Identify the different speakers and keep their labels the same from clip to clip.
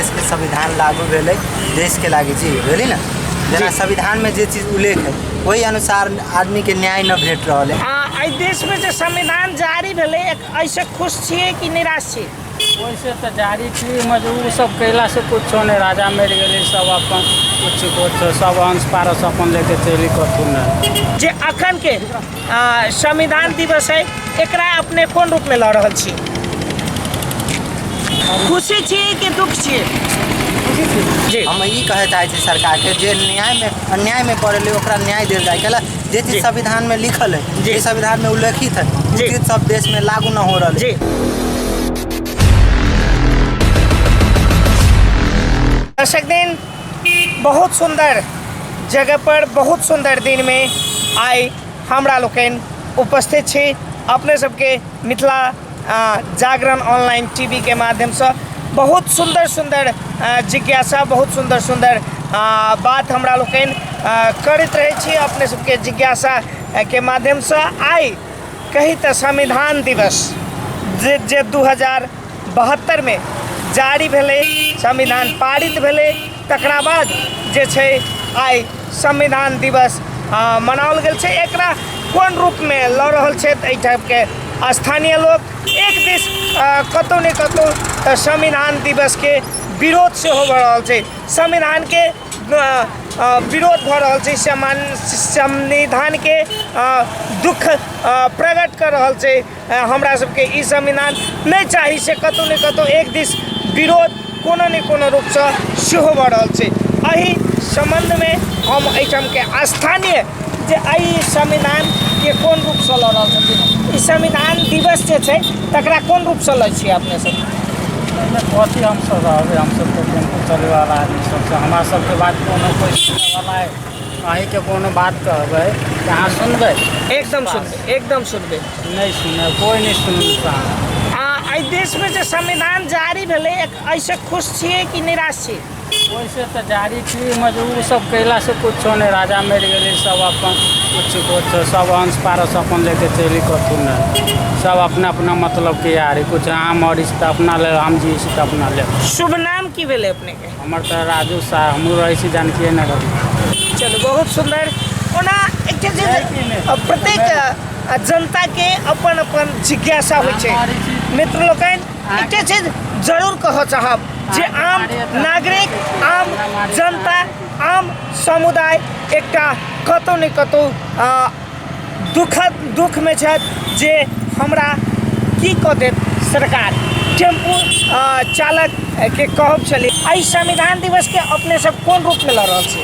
Speaker 1: देशके संविधान लागू भेलै देशके लागि जी भेलै ने। जेना संविधानमे जे चीज उल्लेख है ओहि अनुसार आदमीके न्याय न भेट रहल है।
Speaker 2: एहि देशमे जे संविधान जारी भेलै, एहिसँ खुश छियै कि निराश छियै?
Speaker 3: वैसे तऽ जारी छी, मजबूर सब कयलासँ कुछो नहि। राजा मरि गेलै, सब अपन कुछ कुछ सब अंश पारस अपन लेके चलि कथू नहि।
Speaker 2: जे अखनके संविधान दिवस है, एकरा अपने कोन रूपमे लऽ रहल छी? खुशी छी कि दुख छियै? जी।
Speaker 1: हम ई कहै चाहै छी सरकारके, जे न्यायमे अन्यायमे पड़ल है ओकरा न्याय देल जाय। कैला जे चीज संविधानमे लिखल है, जे संविधानमे उल्लेखित है, ओ चीज सब देशमे लागू न हो रहल है।
Speaker 2: जी। दर्शक दिन, बहुत सुंदर जगह पर बहुत सुंदर दिन में आइ हमरा लोकनि उपस्थित छी अपने सबके मिथिला जागरण ऑनलाइन टीवी के माध्यमसँ। बहुत सुंदर सुंदर जिज्ञासा, बहुत सुंदर सुंदर बात हमरा लोकनि करैत रहै छी अपने सबके जिज्ञासा के माध्यमसँ। आइ कही तऽ संविधान दिवस जे 2072 में जारी भेलै, संविधान पारित भेलै, तकरा बाद जे छै आइ संविधान दिवस मनाओल गेल छै। एकरा कोन रूपमे लऽ रहल छथि एहिठामके स्थानीय लोक? एक दिस कतहु ने कतहु तऽ संविधान दिवसके विरोध सेहो भऽ रहल छै, संविधानके विरोध भऽ रहल छै, संविधानके दुःख प्रकट कऽ रहल छै, हमरा सबके ई संविधान नहि चाही, से कतहु ने कतहु एक दिस विरोध कोनो ने कोनो रूपसँ सेहो भऽ रहल छै। एहि सम्बन्धमे हम एहिठामके स्थानीय जे एहि संविधानके कोन रूपसँ लऽ रहल छथिन, ई संविधान दिवस जे छै तकरा कोन रूपसँ लै छियै अपने सब?
Speaker 3: एहिमे कथी हमसब रहबै? हमसब तऽ टेम्पू चलबैवला आदमी सब छै। हमरा सबके बात कोनो कोइ सुनैवला है? अहीँके कोनो बात कहबै तऽ अहाँ सुनबै?
Speaker 2: एकदम सुनबै, एकदम सुनबै।
Speaker 3: नहि सुनै, कोइ नहि सुनता।
Speaker 2: एहि देशमे जे संविधान जारी भेलै, एहिसँ खुश छियै कि निराश छियै?
Speaker 3: वैसे तऽ जारी छी, मजबूर सब कयलासँ कुछो नहि। राजा मरि गेलै, सब अपन कुछ कुछ सब अंश पारस अपन लेके चलि कथू नहि। सब अपना अपना मतलब के यारी कुछ। अहाँ मरै छी तऽ अपना लेल, हम जियै छी तऽ अपना लेल।
Speaker 2: शुभ नाम की भेलै अपनेके?
Speaker 3: हमर तऽ राजू साह, हमहूँ रहै छी जानकीए नगर।
Speaker 2: चलू, बहुत सुन्दर। ओना एकटा जे प्रत्येक जनताके अपन अपन जिज्ञासा होइ छै। मित्र लोकनि, एकटा चीज जरूर कहऽ चाहब जे आम नागरिक, आम जनता, आम समुदाय एकटा कतहु ने कतहु दुखद दुखमे छथि जे हमरा की कऽ देत सरकार। टेम्पू चालक के कहब छलै। एहि संविधान दिवसके अपने सब कोन रूपमे लऽ रहल छी?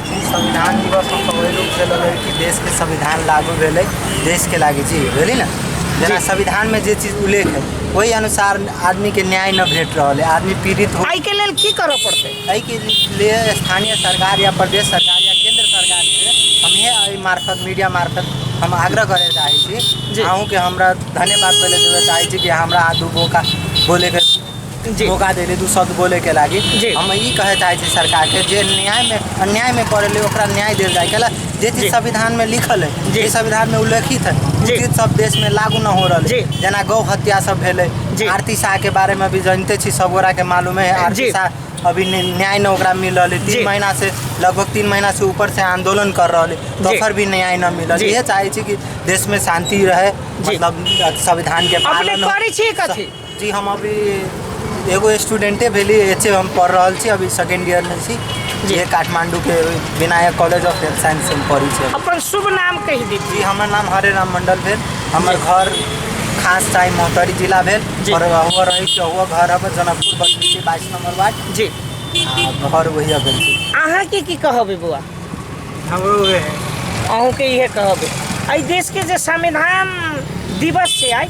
Speaker 1: ई संविधान दिवस हम ओहि रूपसँ लेबै कि देशके संविधान लागू भेलै देशके लागि जी भेलै ने। जेना संविधानमे जे चीज उल्लेख है ओहि अनुसार आदमीके न्याय न भेट रहल है, आदमी पीड़ित हो।
Speaker 2: एहिके लेल की करऽ पड़तै?
Speaker 1: एहिके लिए स्थानीय सरकार या प्रदेश सरकार या केंद्र सरकारके हम इएह एहि मार्फत, मीडिया मार्फत हम आग्रह करय चाहै छी। अहूँके हमरा धन्यवाद पहिले देबय चाहै छी कि हमरा दू मौका बोलैके मौका देली, दू शब्द बोलैके लागि। हम ई कहै चाहै छी सरकारके, जे न्यायमे अन्यायमे पड़ल है ओकरा न्याय देल जाय। कैला जे चीज संविधानमे लिखल है, जे संविधानमे उल्लेखित है, ओ चीज सब देशमे लागू न हो रहल है। जेना गौ हत्या सब भेलै, आरती शाहके बारेमे भी जानिते छी, सब गोराके मालूमे है। आरती शाह अभी न्याय न ओकरा मिल रहल है। 3 महीना से, लगभग 3 महीना से ऊपर से आंदोलन कर रहल है, तो फिर भी न्याय न मिलल। इहे चाहै छी कि देशमे शांति रहे, मतलब संविधानके
Speaker 2: अपने
Speaker 1: पालन हो।
Speaker 2: करै छियै कथी?
Speaker 1: जी, हम अभी एगो स्टूडेंटे भेली, एच हम पढ़ रहल छी, अभी सेकेंड ईयरमे छी। जे काठमांडूके Vinayak college of health science हम पढ़ै छी।
Speaker 2: अपन शुभ नाम कहि दीजिए।
Speaker 1: जी, हमर नाम हरे राम मंडल भेल। हमर घर खास चाही महोत्तरी जिला भेल और हुआ रहै छी, हुआ घर हमर जनकपुर बसली छी, 22 नंबर वार्ड। आ घर वही भेल छी।
Speaker 2: अहाँके की कहबै बौआ?
Speaker 3: हमरो उहे है।
Speaker 2: अहूँके इहे कहबै। एहि देशके जे संविधान दिवस छै आइ,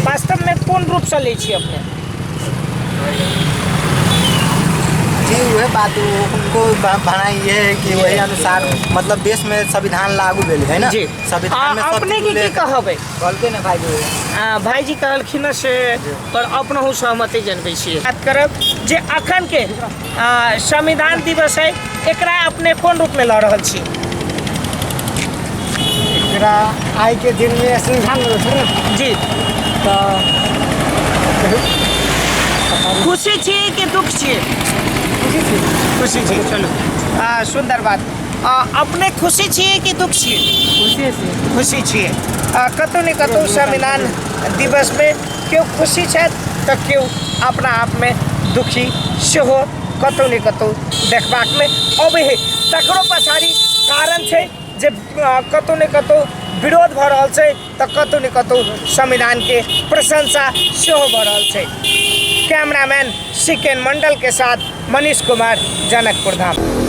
Speaker 2: वास्तवमे कोन रूपसँ लै छी अपने?
Speaker 1: जी, वह बात उनको भावना ये है कि वही अनुसार मतलब देश में संविधान लागू भेल है ना। संविधान में सब
Speaker 2: अपने
Speaker 1: चीज
Speaker 2: के की
Speaker 1: उल्लेख
Speaker 2: कहबै?
Speaker 1: कहलकै ने भाईजी।
Speaker 2: भाईजी कहलखिन से पर अपनहु सहमति जनबै छियै। बात करब जे अखन के संविधान दिवस है, एकरा अपने कोन रूपमे लऽ रहल छी?
Speaker 4: एकरा आइ के दिन में संविधान दिवस है ना।
Speaker 2: जी।
Speaker 4: तऽ
Speaker 2: खुशी छी कि दुख छी? खुशी छी। चलू, सुन्दर बात। अपने खुशी छियै कि दुख छियै?
Speaker 5: खुशी छियै।
Speaker 2: खुशी छियै। कतहु ने कतहु संविधान दिवसमे केओ खुशी छथि तऽ केओ अपना आपमे दुखी सेहो कतहु ने कतहु देखबाकमे अबै है। तकरो पछाड़ी कारण छै जे कतहु ने कतहु विरोध भऽ रहल छै तऽ कतहु ने कतहु संविधानके प्रशंसा सेहो भऽ रहल छै। कैमरामैन सिकेन मंडल के साथ मनीष कुमार, जनकपुर धाम।